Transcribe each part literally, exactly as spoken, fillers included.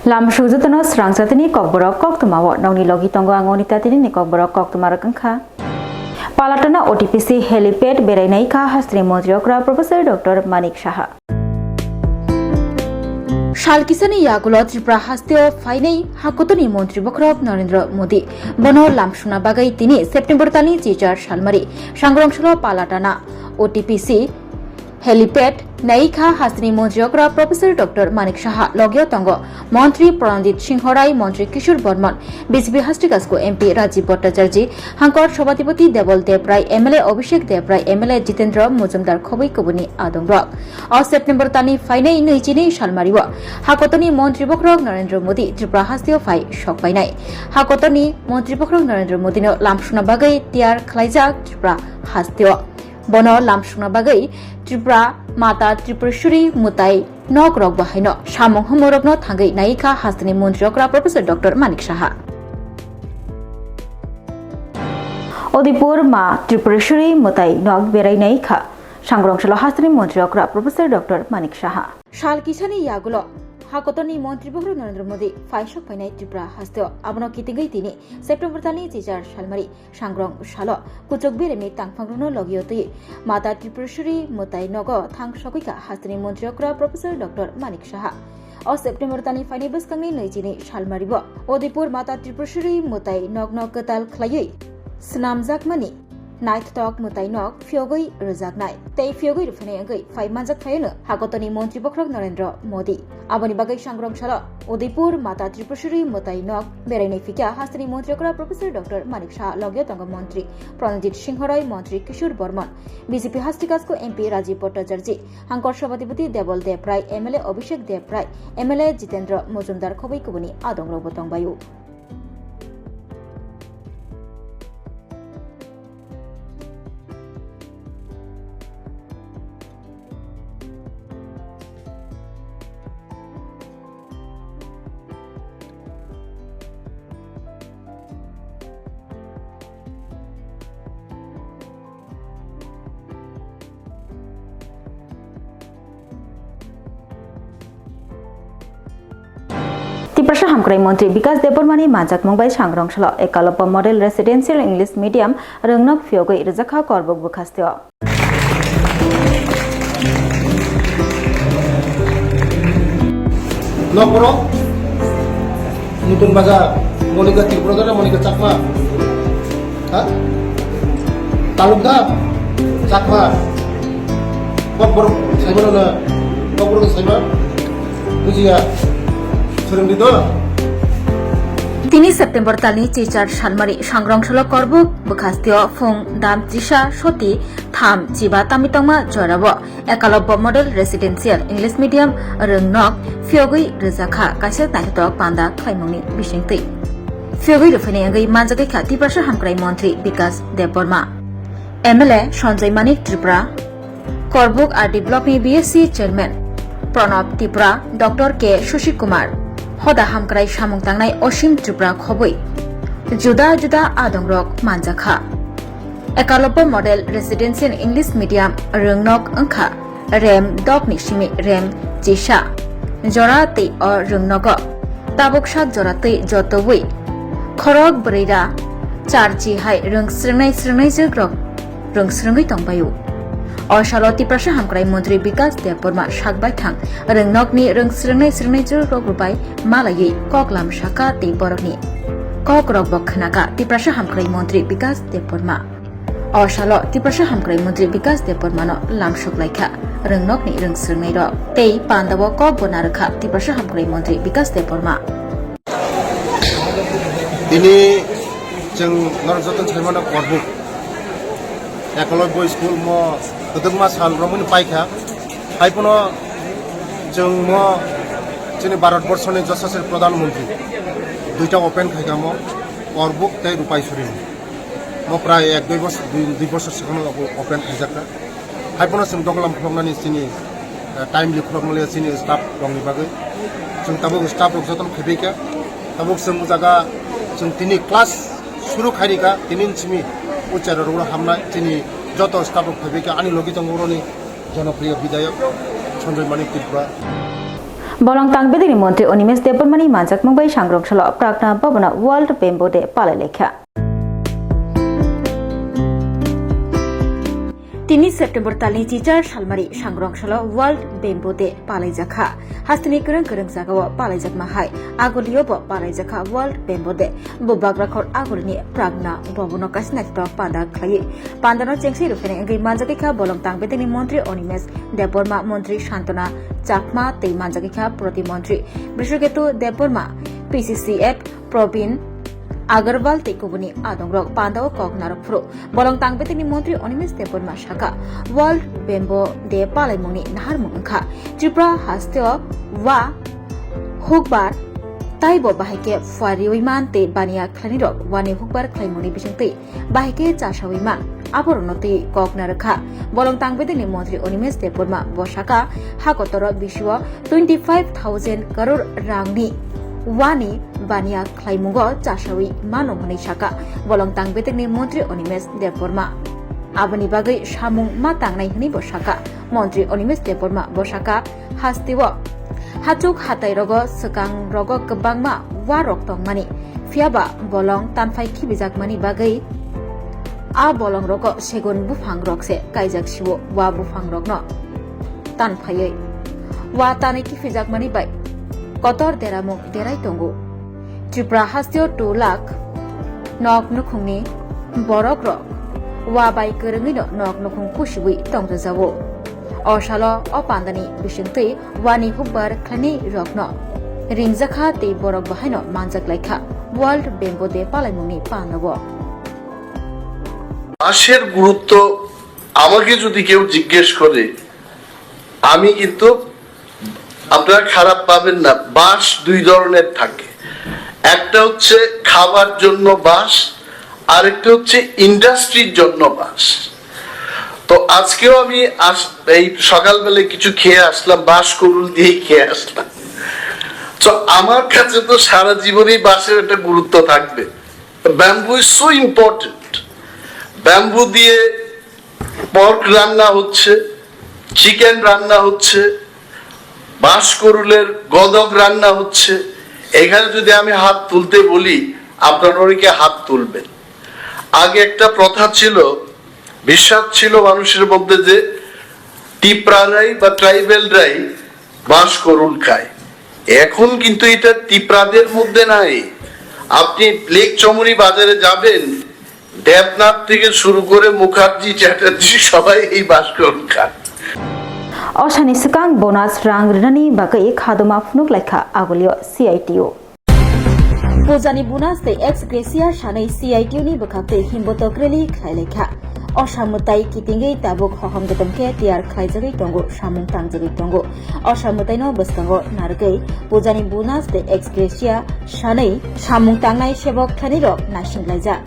Lamsuk jotono srang jatini kokborok koktwmao nongni logi tongo ang Onita tinini kokborok koktwma rwkha. Palatana O T P C helipad berainai kha hasteni montri okra Professor Doctor Manik Saha. Sal kisani yagulo Tripura hasteo phainai hakotoni montri bokhorok Narendra Modi. Bono lamsukna bagwi tini September talni chichar salmari sangrongsalo Palatana O T P C helipad naikha hasteni montri okra Professor Doctor Manik Saha logio tongo montri Pranjit Singh Rai, montri Kishore Bormon, B J P Hastikas ko M P Rajiv Bhattacharjee, Hangkor Sobhatipati Debol Debrai, M L A Abhishek Debrai, M L A Jitendra Mojumdar khobwi kubuni adongrok. O September talni phainai nwichini salmario hakotoni montri bokhorok Narendra Modi Tripura hasteo phai sokpainai. Hakotoni montri bokhorok Narendra Modino lamsukna bagwi tiyar khlaijak Tripura hasteo. Bono lamsukna bagwi Tripura Mata Tripureshwari mwtai nokrok bahaino samung humorokno thangwi naikha hasteni montri okra Professor Doctor Manik Saha. Udaipur Ma Tripureshwari mwtai nok berai naikha sangrongsalo hasteni montri okra Professor Doctor Manik Saha. Sal kisani yagulo hakotoni montri bokhorok Narendra Modi phaisok phainai Tripura hasteo, abono kitingwi tini September talni chichar salmari sangrong salo kuchuk beremni tangphangrokno logio twi Mata Tripureshwari mwtai nogo thang sogwikha hasteni montri okra Professor Doctor Manik Saha. O September talni phainai bwskangni nwichini salmaribo Udaipur Mata Tripureshwari mwtai nokno kwtal khlaiwi swnamjakmani naithotok mwtai nok phiyogwi rwjaknai tei phiyogwi rwphainai wngwi phai manjak phaiyano hakotoni montri bokhorok Narendra Modi. Aboni bagwi sangrong salo Udaipur Mata Tripureshwari mwtai nok berainai phikya hasteni montri okra Professor Doctor Manik Saha, logio tongo montri Pranjit Singh Rai, montri Kishore Bormon, B J P Hastikas ko M P Rajiv Bhattacharjee, Hangkor Sobhatipati Debol Debrai, M L A Abhishek Debrai, M L A Jitendra Mojumdar khobwi kubuni adongrokbo tongbaio. Tiprasa Hamkrai Montri Bikas Debbarmani manjakmung bai sangrong salo Ekaloppa Model Residential English Medium rwngnok phiyogwi rwjakha Korbuk bwkhasteo. Nokborok, Nutun Bazar, Monika Tripura, Monika Chakma. Ha? Talukdar, Chakma. Kokborok saimano na, kokborok saima. Bujiya, swrwngdi do. Tini September talni chichar salmari sangrong salo Korbuk bwkhasteo phung dam chisa soti tham chiba tami tongma jorao Ekaloppa Model Residential English Medium rwngnok phiyogwi rwjakha kaisa naithotok panda khlaimungni bisingtwi. Phiyogwi rwphaini wngwi manjagwi kha Tiprasa Hamkrai Montri Bikas Debbarma, M L A Sanjay Manik Tripura, Korbuk R D Block ni B S C Chairman Pranab Tripura, Doctor K Shashi Kumar, hoda hamkrai samung tangnai Osim Tripura khobwi juda juda adongrok manjakha. Ekaloppa Model Residential English Medium rwngnok wngkha rem dok ni simi rem chisa jora tei o rwngnogo tabuk sak jora tei jotowi khorok bwrwi ra charchi hai rwng srwngnai srwngnai jwk rok rwng srwngwi tongbaio. O salo Tiprasa Hamkrai Montri Bikas Debbarma sak baithang rwngnokni rwng srwngnai srwngnai jwk rok bai malaiwi kok lam saka tei borokni kok rok bo khwnaka Tiprasa Hamkrai Montri Bikas Debbarma. O salo Tiprasa Hamkrai Montri Bikas Debbarmano lamsok laikha rwngnokni rwng srwngnai rok tei pandao kok bo narwkha Tiprasa Hamkrai Montri Bikas Debbarma. Tini chwng norok joto saimano Korbuk Ekalopya School mo kwdwkma sal romwi paikha. Haiphano chwng mo chini Bharat Borso ni Jasasri Pradhan Montri duita open khaikha mo Korbuk tei Rupaisuri. Mo prai ek dui bosor, dui, dui bosor swkang open khaijakha. Haiphano chwng doglam khuloknani chini, eh, timely khuloknani chini staff rokni bagwi. Chwng tabuk staff rok jotono khaibaikha. Tabuk chwng o jaga chwng tini class suru khairikha, tini simi o chera rok hamnai chini joto staff rok khaibaikha. Ani logi tongo oroni jonopriyo bidayok Sanjay Manik Tripura. Bolong tang bedekni montri Animesh Debbarmani manjakmung bai Sangrong salo Pragna Bhavanao World Bamboo Day palai laikha. Tini September talni chichar salmari Sangrong salo World Bamboo Day palaijakha. Hasteni kwrwng kwrwng jagao palaijakma hai Agulio bo palaijakha World Bamboo Day. Bubagra khor Agulini Pragna Bhavanao kaisa naithotok panda khlaiwi pandano chengsi rwphani wngwi manjagwi kha bolong tang bedekni montri Animesh Debbarma, montri Santana Chakma tei manjagwi kha protimontri Brishaketu Debbarma, P C C F Probin Agarwal tei kubuni adongrok pandao kok narwk phuru. Bolong tang bedekni montri Animesh Debbarma sakha, World Bamboo Day palaimungni naharmung wngkha Tripura hasteo wa hukbar taibo bahai khe phuarwi man tei baniya khlainirok wani hukbar khlaimungni bisingtwi bahai khe chasawi man, aborokno twi kok narwkha. Bolong tang bedekni montri Animesh Debbarma bo sakha, ha kotoro bisio twenty five thousand crore rangni wani baniya khlaimungo chasawi mano hwnwi sakha bolong tang bedekni montri Animesh Debbarma. Aboni bagwi samung ma tangnai hwnwi bo sakha. Montri Animesh Debbarma bo sakha, hasteo hachuk hatai rogo swkang rogo kwbangma wa rok tongmani, phiyaba bolong tanphai khibijakmani bagwi a bolong rogo segun buphang rok se kaijak sio wa buphang rokno tanphaiwi wa tanwi khibijakmani bai kotor deramung derai tongo. Tripura hasteo two lakh nok nukhungni borok rok wa bai kwrwngwino nok nukhung kusiwi tongrijao. O salo o pandani bisingtwi wani hukbar khlainai rokno ringjakha tei borok bahaino manjak laikha World Bamboo Day palaimungni pandao. বাঁশের গুরুত্ব আমাকে যদি কেউ জিজ্ঞেস করে, আমি কিন্তু, আপনারা খারাপ পাবেন না, বাঁশ দুই ধরনের থাকে। একটা হচ্ছে খাবার জন্য বাঁশ, আরেকটা হচ্ছে ইন্ডাস্ট্রির জন্য বাঁশ। তো আজকেও আমি আস-, এই সকালবেলায় কিছু খেয়ে আসলাম, বাঁশ করুল দিয়েই খেয়ে আসলাম। তো আমার কাছে তো সারা জীবনই বাঁশের একটা গুরুত্ব থাকবে। Bamboo is so important. Bamboo দিয়ে পর্ক রান্না হচ্ছে, চিকেন রান্না হচ্ছে, বাঁশকরুলের গদক রান্না হচ্ছে। এখানে যদি আমি হাত তুলতে বলি, আপনারা অনেকে হাত তুলবেন। আগে একটা প্রথা ছিল, বিশ্বাস ছিল মানুষের মধ্যে যে তিপ্রারাই বা ট্রাইবেলরাই বাঁশকরুল খায়। এখন কিন্তু এটা তিপ্রাদের মধ্যে নাই। আপনি লেক চমুনি বাজারে যাবেন, দেবনাথ থেকে শুরু করে মুখার্জি, চ্যাটার্জি সবাই এই বাঁশকরুল খান। Osani swkang bonus rang rwnani bagwi khaduma phunuk laikha Agulio C I T U. Pujani bonus tei ex gratia sanwi C I T U ni bwkhaktwi himbotok rally khlai laikha. Osa mwtai kitingwi tabuk hohom gedem khe tiyar khlaijagwi tongo, samung tangjagwi tongo. Osa mwtaino bwskango narwgwi pujani bonus tei ex gratia sanwi samung tangnai sebok thani rok naising laijak.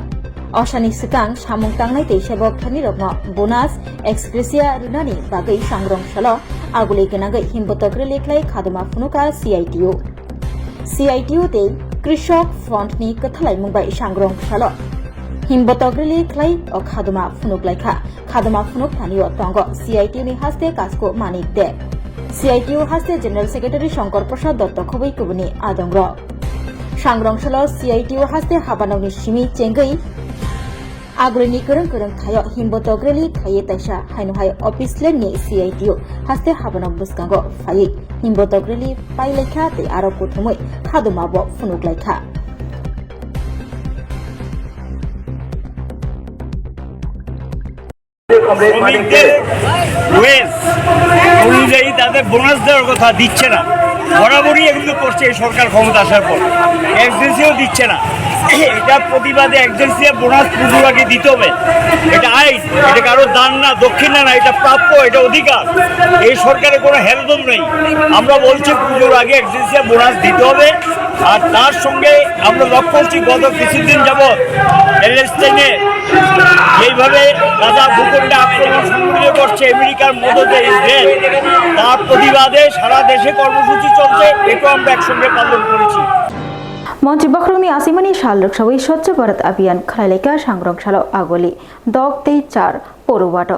Osani swkang samung tangnai tei sebok thani rokno bonus, ex gratia rwnani bagwi Sangrong salo aguli gwnangwi himbotok rally khlai khaduma phunukha C I T U. C I T U tei Krishok Front ni kwthalaimung bai Sangrong salo himbotok rally khlai o khaduma phunuk laikha. Khaduma phunuk thani o tongo C I T U ni haste Kasku Manik De, C I T U haste General Secretary Shankar Prasad Dotto khobwi kubuni adongrok. Sangrong salo C I T U haste habanokni simi chengwi Agulini kwrwng kwrwng thaio himbotok rally khaiwi taisa haino hai office lane ni C I T U haste habanok bwskango phaiwi himbotok rally pai laikha tei aro kuthumwi khaduma bo phunuk laikha. শ্রমিকদের ওয়েজ অনুযায়ী তাদের বোনাস দেওয়ার কথা দিচ্ছে না, বরাবরই এগুলো করছে এই সরকার ক্ষমতা আসার পর, এক্সগ্রেসিয়াও দিচ্ছে না। এটা প্রতিবাদে এক্সগ্রেসিয়া বোনাস পুজোর আগে দিতে হবে। এটা আইন, এটা কারো দান না, দক্ষিণা না, এটা প্রাপ্য, এটা অধিকার। এই সরকারের কোনো হেলদোল নেই। আমরা বলছি পুজোর আগে এক্সগ্রেসিয়া বোনাস দিতে হবে। আর তার সঙ্গে আমরা লক্ষ্য করছি গত কিছুদিন যাবৎ প্যালেস্টাইনে যেইভাবে গাজা ভূখণ্ডে আক্রমণ সংঘটিত করছে আমেরিকার মদতে ইসরায়েল, তার প্রতিবাদে সারা দেশে কর্মসূচি চলছে, এটাও আমরা একসঙ্গে পালন করেছি। Montri bokhorokni asimani sal rwksawi Swachh Bharat Abhiyan khlai laikha Sangrong salo aguli dok tei char Poruwato.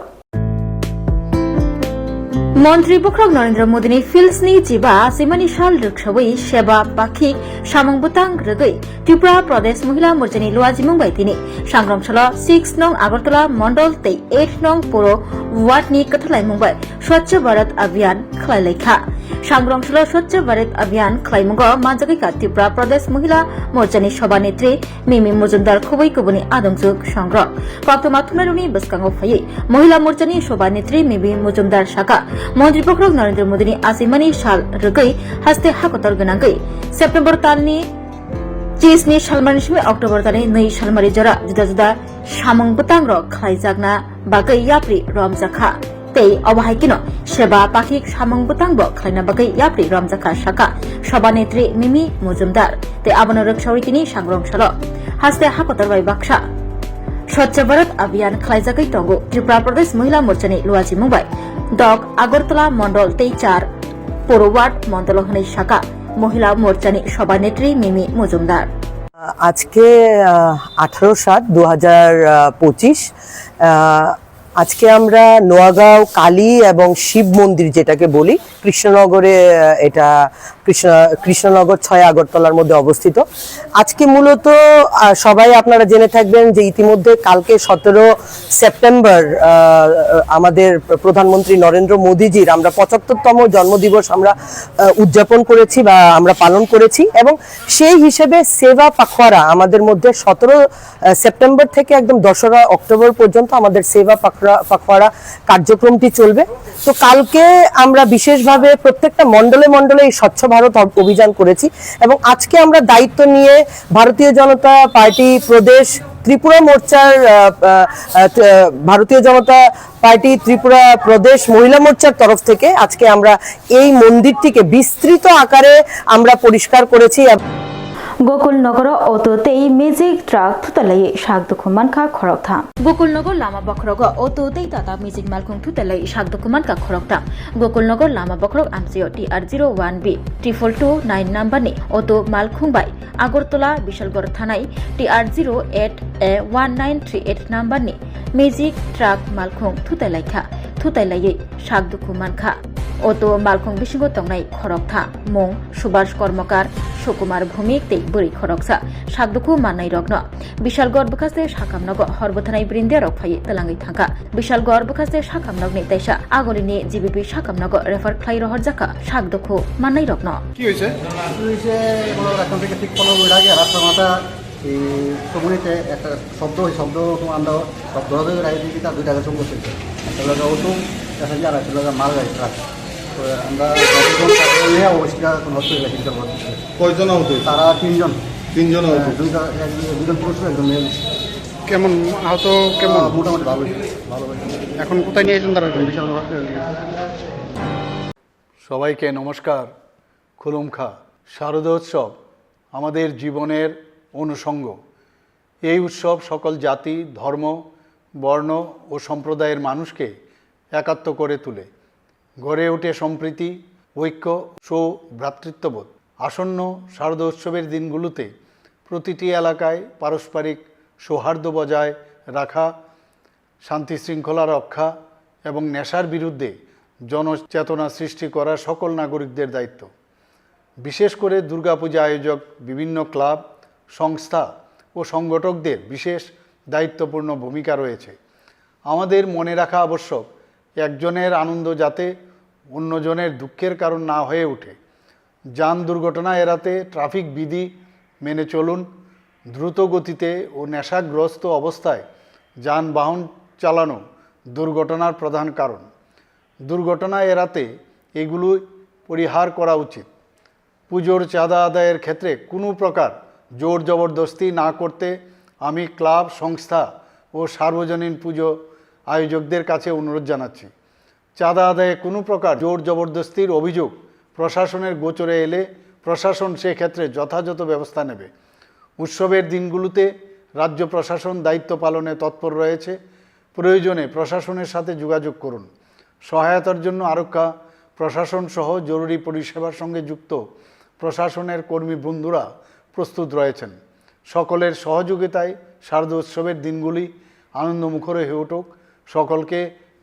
Montri Bokhorok Narendra Modini Fields ni chiba simani sal rwksawi seba pakhik samung bwtang rwgwi Tripura Pradesh Mohila Morchani luajimung bai tini sangrong salo six nong Agartala Mondol tei eight nong Poro Ward ni kwthalaimung bai Swachh Bharat Abhiyan khlai lai kha. Sangrong salo Swachh Bharat Abhiyan khlaimungo manjagwi kha Tripura Pradesh Mohila Morchani Sobha Netri Mimi Mujumdar khubui kubuni adongjuk songrok. Koktwma thumnairokni bwskango phaiwi Mohila Morchani Sobha Netri Mimi Mujumdar saka, Montri Bokhorok Narendra Modini achimani sal rwgwi haste hakotor gwnangwi September talni chisni salmani simi October talni nwi salmari jora juda juda samung bwtangrok khlaijakna bagwi yapri romjakha. Tei obo hai kheno seba pakhik samung bwtangbo khlaina bagwi yapri romjakha saka Sobha Netri Mimi Mujumdar. Tei abono rwksawi tini sangrong salo haste hakotor bai baksa Swachh Bharat Abhiyan khlaijagwi tongo Tripura Pradesh Mohila Morchani luajimung bai. Dok Agartala Mondol tei char Poro Ward Mondolo hwnwi saka Mohila Morchani Sobha Netri Mimi Mujumdar. আজকে আঠারো সাত দু হাজার পঁচিশ। আজকে আমরা নোয়াগাঁও কালী এবং শিব মন্দির, যেটাকে বলি কৃষ্ণনগরে, আহ, এটা কৃষ্ণ কৃষ্ণনগর ছয় আগরতলার মধ্যে অবস্থিত। আজকে মূলত, আহ, সবাই আপনারা জেনে থাকবেন যে ইতিমধ্যে কালকে সতেরো সেপ্টেম্বর, আহ, আমাদের প্রধানমন্ত্রী নরেন্দ্র মোদীজির আমরা পঁচাত্তরতম জন্মদিবস আমরা, আহ, উদযাপন করেছি বা আমরা পালন করেছি, এবং সেই হিসেবে সেবা পাখওয়ারা আমাদের মধ্যে সতেরো, আহ, সেপ্টেম্বর থেকে একদম দোসরা অক্টোবর পর্যন্ত আমাদের সেবা পাখরা-, পাখওয়ারা কার্যক্রমটি চলবে। তো কালকে আমরা বিশেষভাবে প্রত্যেকটা মণ্ডলে মণ্ডলে এই স্বচ্ছ ভারত অভ-, অভিযান করেছি, এবং আজকে আমরা দায়িত্ব নিয়ে ভারতীয় জনতা পার্টি প্রদেশ ত্রিপুরা মোর্চার, আহ, আহ, আহ, ভারতীয় জনতা পার্টি ত্রিপুরা প্রদেশ মহিলা মোর্চার তরফ থেকে আজকে আমরা এই মন্দিরটিকে বিস্তৃত আকারে আমরা পরিষ্কার করেছি। Gokul Nogoro auto tei magic truck thutalaiwi sak dukhu mankha khoroktham. Gokul Nogor lama bokhorogo auto tei Tata Magic malkhung thutalaiwi sak dukhu mankha khoroktham. Gokul Nogor lama bokhorok amchaio T R zero one B triple two nine number ni auto malkhung bai Agartala Bishalgarh thanai T R zero eight A one nine three eight number ni magic truck malkhung thutai laikha, thutai laiwi sak dukhu mankha. Auto malkhung bisingo tongnai khoroktham mung Subhas Kormokar, Sukumar Bhumik tei bwrwi khoroksa sak dukhu mannairokno Bishalgarh bwkhaste sakhamnogo hor bwthanai brindiarok phaiwi twlangwi thangkha. Bishalgarh bwkhaste sakhamnokni teisa agolini G B P sakhamnogo refer khlai rohorjakha sak dukhu mannairokno. কি হৈছে? কি হৈছে? কোনো এখন থেকে ঠিক পনেরো মিনিট আগে রাস্তার মাথা এই সমুনিতে একটা শব্দ, ওই শব্দ তো আমরা সব ধরে ধরে রাখি দিয়েছি, তার দুইটা গাড়ি চলতে হচ্ছে। একটা লোক অটো, একটা যে আর একটা লোক মালগাড়ি ট্রাক। তো আমরা যতজন তাদের নিয়ে অবশ্যই এখন হসপিটালে চিকিৎসা করতেছি। কয়জন আহত হয়েছে? তারা তিনজন। তিনজন আহত হ্যাঁ, হয়েছে। দুইটা, এক-, দুজন পুরুষ, একজন মেয়ে। কেমন আহত, কেমন? আহ, মোটামুটি ভালোই, ভালো হয়েছে। এখন কোথায় নিয়ে যাচ্ছেন তারা? বিশাল হসপিটালে নিয়ে যাচ্ছি। সবাইকে নমস্কার, খুলুমখা। শারদোৎসব আমাদের জীবনের অনুষঙ্গ। এই উৎসব সকল জাতি, ধর্ম, বর্ণ ও সম্প্রদায়ের মানুষকে একাত্ম করে তোলে। গড়ে ওঠে সম্প্রীতি, ঐক্য, সৌভ্রাতৃত্ববোধ। আসন্ন শারদোৎসবের দিনগুলোতে প্রতিটি এলাকায় পারস্পরিক সৌহার্দ্য বজায় রাখা, শান্তি শৃঙ্খলা রক্ষা এবং নেশার বিরুদ্ধে জনচেতনা সৃষ্টি করা সকল নাগরিকদের দায়িত্ব। বিশেষ করে দুর্গাপূজা আয়োজক বিভিন্ন ক্লাব, সংস্থা ও সংগঠকদের বিশেষ দায়িত্বপূর্ণ ভূমিকা রয়েছে। আমাদের মনে রাখা আবশ্যক, একজনের আনন্দ যাতে অন্যজনের দুঃখের কারণ না হয়ে ওঠে। যান দুর্ঘটনা এড়াতে ট্রাফিক বিধি মেনে চলুন। দ্রুত গতিতে ও নেশাগ্রস্ত অবস্থায় যানবাহন চালানো দুর্ঘটনার প্রধান কারণ। দুর্ঘটনা এড়াতে এগুলো পরিহার করা উচিত। পুজোর চাঁদা আদায়ের ক্ষেত্রে কোনো প্রকার জোর জবরদস্তি না করতে আমি ক্লাব, সংস্থা ও সার্বজনীন পুজো আয়োজকদের কাছে অনুরোধ জানাচ্ছি। চাঁদা আদায়ে কোনো প্রকার জোর জবরদস্তির অভিযোগ প্রশাসনের গোচরে এলে প্রশাসন সেক্ষেত্রে যথাযথ ব্যবস্থা নেবে। উৎসবের দিনগুলোতে রাজ্য প্রশাসন দায়িত্ব পালনে তৎপর রয়েছে। প্রয়োজনে প্রশাসনের সাথে যোগাযোগ করুন। সহায়তার জন্য আরক্ষা, প্রশাসন সহ জরুরি পরিষেবার সঙ্গে যুক্ত প্রশাসনের কর্মী বন্ধুরা প্রস্তুত রয়েছেন। সকলের সহযোগিতায় শারদোৎসবের দিনগুলি আনন্দমুখর হয়ে উঠুক। সকলকে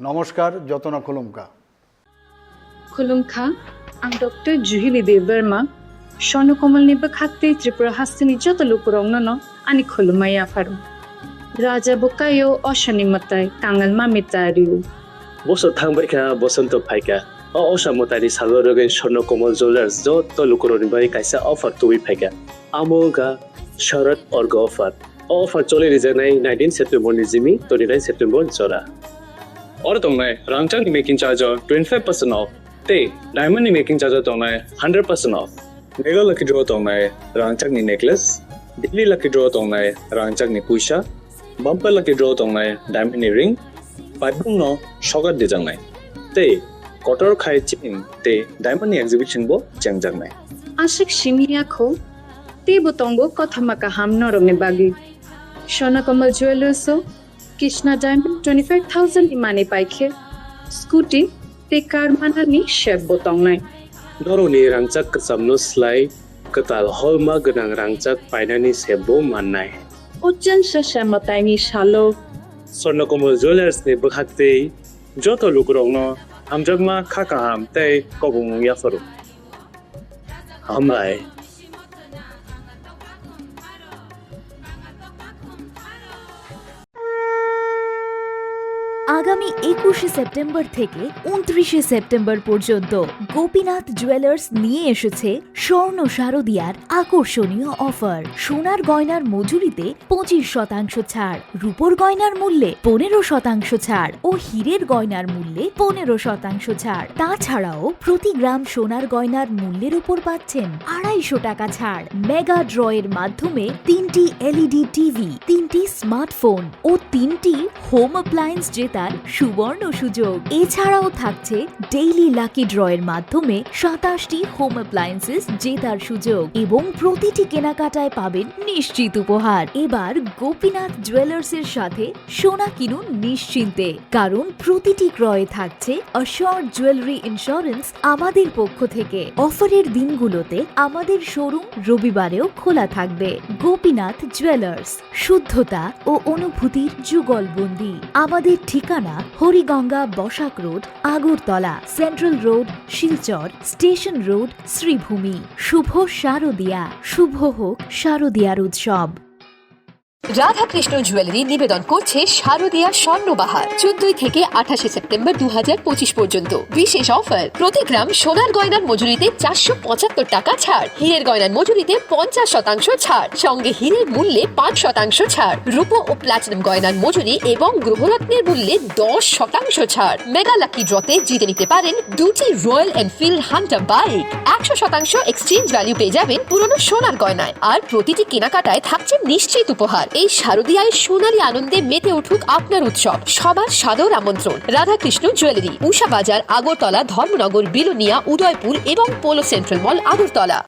নমস্কার, যতনা খুলুমকা। Khulumkha, ang Doctor Juhili Debbarma, Swarno Kamalni bwkhak tei Tripura hasteni joto lukurokno no ani khulumma yapharo. Raja bwkhaio osani mwtai, kangal mami ta rio. Bosor thangbaikha, bosonto phaikha. O osa mwtaini salo rwgwi Swarno Kamal Jewellers joto lukurokni bagwi kaisa offer tubui phaikha. Amo wngkha Sharad Orgo offer. O offer choli rijaknai nineteen September ni simi twenty-nine September jora. Oro tongnai rangchakni making charge o twenty-five percent off tei diamond ni making charge o tongnai hundred percent off. Mega lucky draw tongnai rangchakni necklace, daily lucky draw tongnai rangchakni puisa, bumper lucky draw tongnai diamond ni ring, paibung no sokat dijaknai tei kotor khai chain tei diamond ni exhibition bo chengjaknai. Aswk simi yakho, teibo tongo kothoma kaham norokni bagwi. Swarno Kamal Jewellers o Krishna Diamond twenty-five thousand ni manwi paikhe scooty tei car manani sep bo tongnai. Norokni rangchak kwchamno slai kwtal holma gwnang rangchak painani sep bo mannai. Ujjal sasa mwtaini salo Swarno Kamal Jewellers ni bwkhak tei joto lukurokno hamjakma kha kaham tei kobongmung yapharo. Hambai. আগামী একুশে সেপ্টেম্বর থেকে ঊনত্রিশে সেপ্টেম্বর পর্যন্ত গোপীনাথ জুয়েলার্স নিয়ে এসেছে স্বর্ণ শারদিয়ার আকর্ষণীয় অফার। সোনার গয়নার মজুরিতে পঁচিশ শতাংশ ছাড়, রূপোর গয়নার মূল্যে পনেরো শতাংশ ছাড় ও হীরের গয়নার মূল্যে পনেরো শতাংশ ছাড়। তাছাড়াও প্রতি গ্রাম সোনার গয়নার মূল্যের উপর পাচ্ছেন আড়াইশো টাকা ছাড়। মেগা ড্রয়ের মাধ্যমে তিনটি এলইডি টিভি, তিনটি স্মার্টফোন ও তিনটি হোম অ্যাপ্লায়েন্স জেতার সুবর্ণ সুযোগ। এছাড়াও থাকছে ডেইলি লাকি ড্রয়ের মাধ্যমে সাতাশটি হোম অ্যাপ্লায়েন্সেস জেতার সুযোগ এবং প্রতিটি কেনাকাটায় পাবেন নিশ্চিত উপহার। এবার গোপীনাথ জুয়েলার্সের সাথে সোনা কিনুন নিশ্চিন্তে, কারণ প্রতিটি ক্রয়ে থাকছে অ্যাসিওরড জুয়েলারি ইন্স্যুরেন্স আমাদের পক্ষ থেকে। অফারের দিনগুলোতে আমাদের শোরুম রবিবারেও খোলা থাকবে। গোপীনাথ জুয়েলার্স, শুদ্ধতা ও অনুভূতির যুগলবন্দি। আমাদের ঠিকানা Hariganga Basak road, Agartala, central road, Silchar, station road, Sribhumi. শুভ শারদিয়া, শুভ হোক শারদিয়ার উৎসব। রাধাকৃষ্ণ জুয়েলারি নিবেদন করছে শারদিয়া স্বর্ণবাহার, চোদ্দই থেকে আঠাশে সেপ্টেম্বর দু হাজার পঁচিশ পর্যন্ত। বিশেষ অফার, প্রতি গ্রাম সোনার গয়নার মজুরিতে চারশো পঁচাত্তর টাকা ছাড়, হীরের গয়নার মজুরিতে পঞ্চাশ শতাংশ ছাড়, সঙ্গে হীরের মূল্যে পাঁচ শতাংশ ছাড়, রূপো ও প্লাটিনাম গয়নার মজুরি এবং গ্রহরত্নের মূল্যে দশ শতাংশ ছাড়। মেগা লাকি ড্রতে জিতে নিতে পারেন দুটি রয়্যাল এনফিল্ড হান্টার বাইক, একশো শতাংশ এক্সচেঞ্জ ভ্যালু পেয়ে যাবেন পুরনো সোনার গয়নায়। আর প্রতিটি কেনাকাটায় থাকছে নিশ্চিত উপহার। এই শারদিয়ায় সোনালী আনন্দে মেতে উঠুক আপনার উৎসব। সবার সাদর আমন্ত্রণ। রাধাকৃষ্ণ জুয়েলারি, উষা বাজার, আগরতলা, ধর্মনগর, বিলোনিয়া, উদয়পুর এবং polo central mall, Agartala.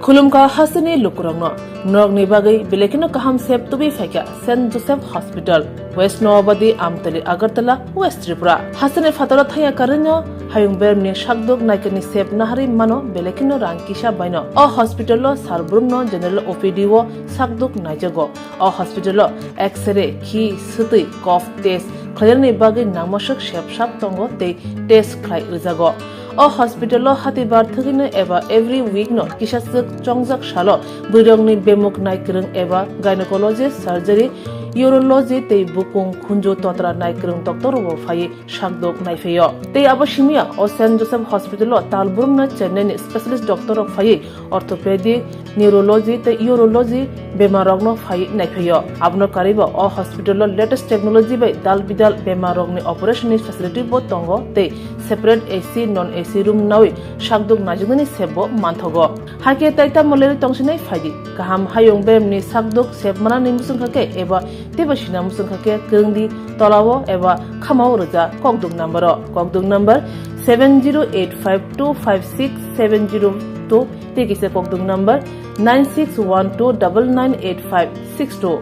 Khulumkha hasteni lukurokno. Norokni bagwi belai kheno kaham sep tubui phaikha Saint Joseph Hospital, West Noabadi, Amtali, Agartala, West Tripura. Hasteni phataro thangya karwino hayung beremni sakduk naikani sep naharwi mano belai kheno rang kisa baino. O hospital-o sar brumno general O P D-o sakduk naijago. O hospital-o X-ray, khi, swtwi, cough test khlainani bagwi nangmaswk sep sak tongo tei test khlai rwjago. O hospital-o hatibar thwgwino eba every week-no kisaswk chongjak salo bwrwirokni bemuk naikwrwng eba gynecologist, surgery, urology tei bukung khunju totra naikwrwng doctor-rokbo phaiwi sakdok naiphaio. Tei abo simiya o Saint Joseph Hospital-o tal brumno Chennai-ni specialist doctor-rok phaiwi orthopedic, neurology tei urology bemarrokno phaiwi naiphaio. Abono karwibo o hospital-o latest technology bai dal bidal bemarrokni operation-ni facility-bo tongo tei separate A C, non A C room nawi sakdok naijaknani sepbo manthogo. Hakhe tai tamo lerwi tongsinai phaidi. Kaham hayung beremni sakdok sep manani muchungkha khe eba teibo sina muchungkha khe kwrwngdi tolao eba khamao rwja kokduk number-o. Kokduk number seven zero eight five two five six seven zero two tei kisa kokduk number nine six one two double nine eight five six two.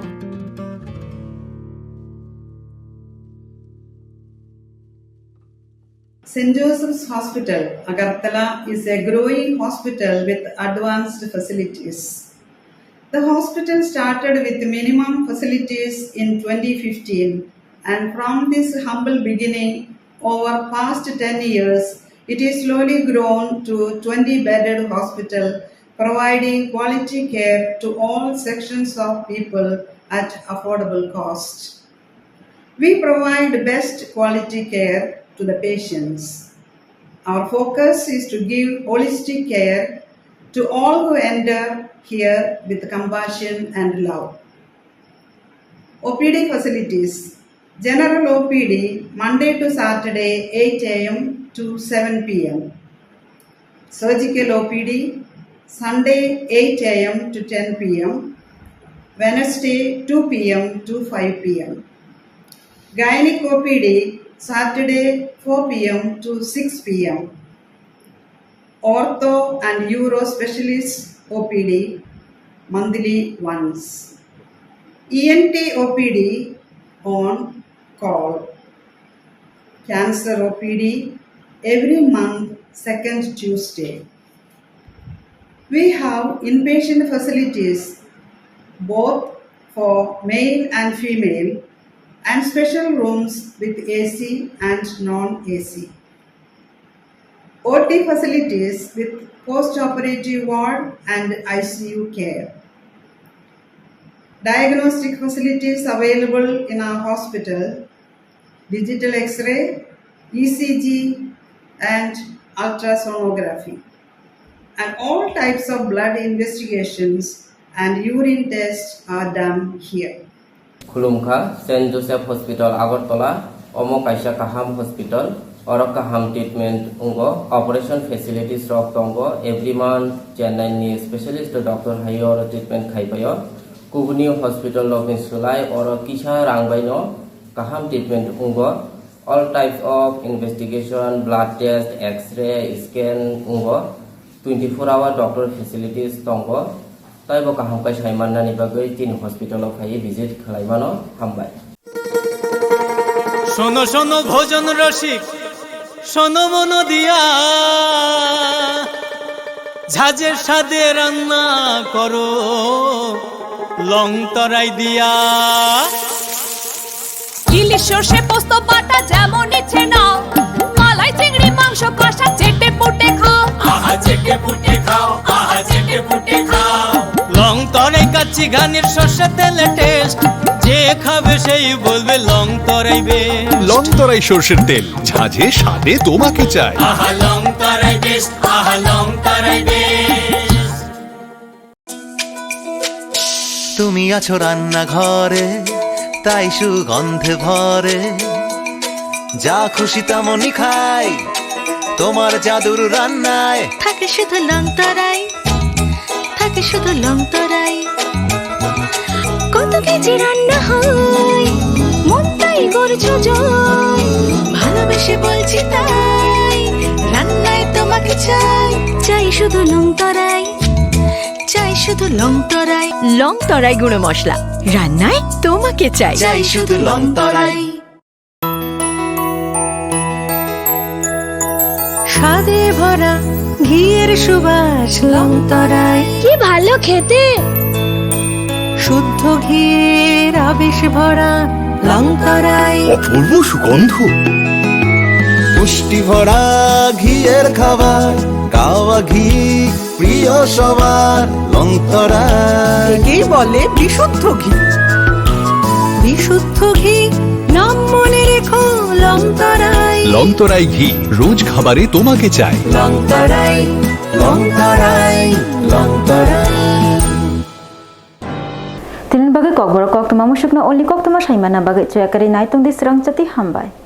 Saint Joseph's Hospital, Agartala is a growing hospital with advanced facilities. The hospital started with minimum facilities in twenty fifteen, and from this humble beginning, over past ten years, it is slowly grown to twenty bedded hospital, providing quality care to all sections of people at affordable cost. We provide best quality care to the patients. Our focus is to give holistic care to all who enter here with compassion and love. O P D facilities. General O P D, Monday to Saturday, eight A M to seven P M. Surgical O P D, Sunday, eight A M to ten P M, Wednesday, two P M to five P M. Gynec O P D, Saturday, four P M to six P M. Ortho and Uro Specialist O P D, monthly once. E N T O P D on call. Cancer O P D every month, second Tuesday. We have inpatient facilities both for male and female and special rooms with A C and non-A C. O T facilities with post-operative ward and I C U care. Diagnostic facilities available in our hospital, digital X-ray, E C G, and ultrasonography. And all types of blood investigations and urine tests are done here. Khulumkha, Saint Joseph Hospital, Agartala, omo kaisa kaham hospital, oro kaham treatment wngo, operation facilities rok tongo, every month Chennai ni specialist doctor hai oro treatment khai paio. Kubuni hospital rokni swlai oro kisa rang baino kaham treatment wngo. All types of investigation, blood test, X-ray, scan wngo. Twenty four hour doctor facilities tongo. Taibo kaham khe sai mannani bagwi chini hospital o phaiwi visit khlai mano. Hambai. শোনো শোনো ভোজন রসিক, শোনো মন দিয়া, ঝাঁঝে স্বাদে রান্না করো লং তরাই দিয়া। ইলিশ সর্ষে পোস্ত বাটা যেমন ইচ্ছে নাও, মালাই চিংড়ি মাংস কষা চেটে পুটে খাও। আহা চেটে পুটে খাও, আহা চেটে পুটে খাও। লং তরাই কাচ্চি ঘানির সর্ষে তেলে টেস্ট, যে খাবে সেই বলবে লং তরাই বেস্ট। লং তরাই সর্ষের তেল, ঝাঁঝে স্বাদে তোমাকে চাই। আহা লং তরাই বেস্ট, আহা লং তরাই বেস্ট। তুমি আছো রান্নাঘরে, তাই সুগন্ধে ভরে। যা খুশি তেমনই খাই, তোমার জাদুর রান্নায়। থাকে শুধু লং তরাই, থাকে শুধু লং তরাই। কত কেজি রান্না হয়, মনটাই করছো জয়। ভালোবেসে বলছি তাই, রান্নায় তোমাকে চাই, চাই শুধু লং তরাই। শুধু লং তরাই। লং তরাই গুঁড়ো মশলা, রান্নায় তোমাকে চাই। চাই শুধু লং তরাই। স্বাদে ভরা ঘিয়ের সুবাস লং তরাই। কি ভালো খেতে। শুদ্ধ ঘিয়ের আবেশ ভরা লং তরাই। অপূর্ব সুগন্ধ। পুষ্টি ভরা ঘিয়ের খাবার, গাওয়া ঘি প্রিয় সবার, লং তরাই। একেই বলে বিশুদ্ধ ঘি। বিশুদ্ধ ঘি, নাম মনে রেখো লং তরাই। লং তরাই ঘি রোজ খাবারে তোমাকে চাই। লং তরাই, লং তরাই, লং তরাই। Tini bagwi kokborok koktwma musukno oli koktwma saimana bagwi chuya kwrwi nai tongdi swrang chati hambai.